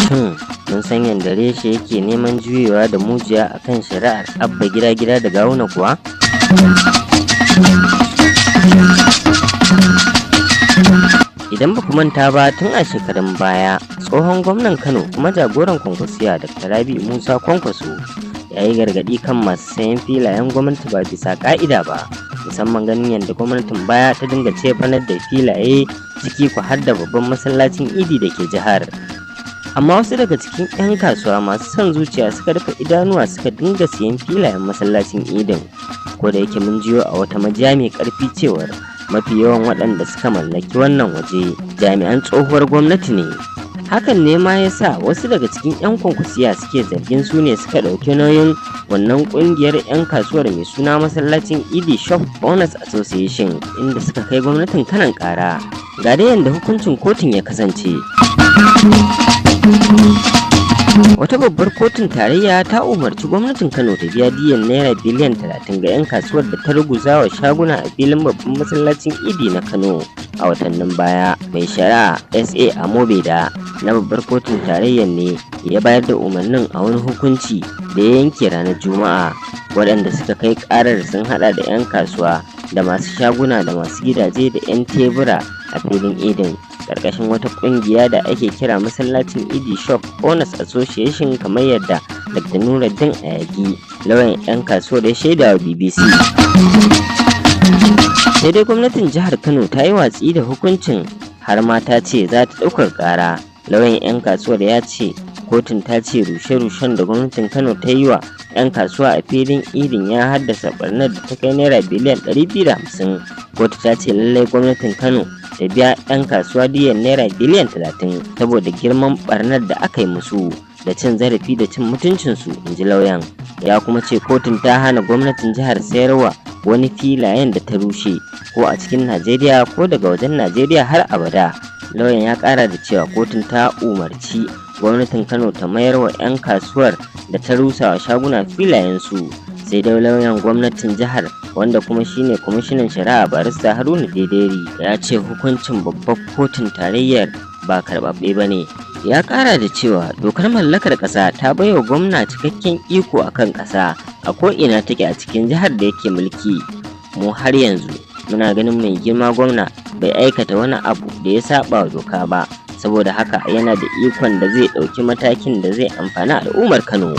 Shin mun san yadda reshe yake neman juyewa da mujiya akan shari'ar Abba Gida Gida da Gawuna kuwa? Idan ba ku manta ba, tun a shekarun baya tsohon gwamnan Kano kuma jagoran Kwankwasiya Dr. Rabi'u Musa Kwankwaso ya yi gargaɗi kan masu sayan filayen gwamnati ba bisa ƙa'ida ba, musamman ganin yadda gwamnatin baya ta dinga cefanar da filaye, ciki ku har da babban masallacin Idi da ke jihar. Amma wasu daga cikin 'yan kasuwa masu son zuciya suka rufe idanuwa suka dinga siyan filayen masallacin Idin, ko da yake mun jiyo a wata majiya mai ƙarfi cewar mafi yawan waɗanda suka mallaki wannan waje jami'an tsohuwar gwamnati ne. Hakan ne ma ya sa wasu daga cikin 'yan Kwankwasiya suke zargin su ne suka ɗauki nauyin wannan ƙungiyar 'yan kasuwar mai suna Masallacin Idi Shop Owners Association, inda suka kai gwamnatin Kanon ƙara. Ga dai yadda hukuncin kotun ya kasance. Wata babbar kotun tarayya ta umarci gwamnatin Kano ta biya diyan naira biliyan 30 ga 'yan kasuwar da ta ruguza wa shaguna a filin babban masallacin Idi na Kano a watannin baya. Mai shari'a SA Amobeda na babbar kotun tarayyar ne ya bayar da umarnin a wani hukunci da ya yanke ranar Juma'a. Waɗanda suka kai ƙarar sun haɗa da 'yan kasuwa da masu shaguna da masu gidaje da 'yan tebura a filin Idin, ƙarƙashin wata ƙungiya da ake kira Masallacin Idi Shop Owners Association, kamar yadda Dr. Nuruddin Ayagi, lauyan 'yan kasuwar, ya shaida wa BBC. Sai dai gwamnatin jihar Kano ta yi watsi da hukuncin, har ma ta ce za ta ɗaukar ƙara. Lauyan 'yan kasuwar ya ce kotun ta ce rushe-rushen da gwamnatin Kano ta yi wa 'yan kasuwa a filin Idin ya haddasa ɓarnar da ta kai naira biliyan 250. Kotu ta ce lallai gwamnatin Kano ta biya 'yan kasuwa diyan naira biliyan 30 saboda girman ɓarnar da aka yi musu da cin zarafi da cin mutuncinsu, in ji lauyan. Ya kuma ce kotun ta hana gwamnatin jihar sayarwa wani filayen da ta rushe, ko a cikin Najeriya ko daga wajen Najeriya, har abada. Lauyan ya kara da cewa kotun ta umarci gwamnatin Kano ta mayar wa 'yan kasuwar da ta rusa wa shaguna filayensu. Sai dai lauyan gwamnatin jihar, wanda kuma shine kwamishinan shari'a, Barista Haruna Dederi, ya ce hukuncin babbar kotun tarayyar ba karɓaɓɓe ba ne. Ya ƙara da cewa dokar mallakar ƙasa ta baiwa gwamna cikakken iko akan ƙasa a ko'ina take a cikin jihar da yake mulki. Mu har yanzu muna ganin mai girma gwamna bai aikata wani abu da ya saba wa doka ba, saboda haka yana da ikon da zai ɗauki matakin da zai amfani al'ummar Kano.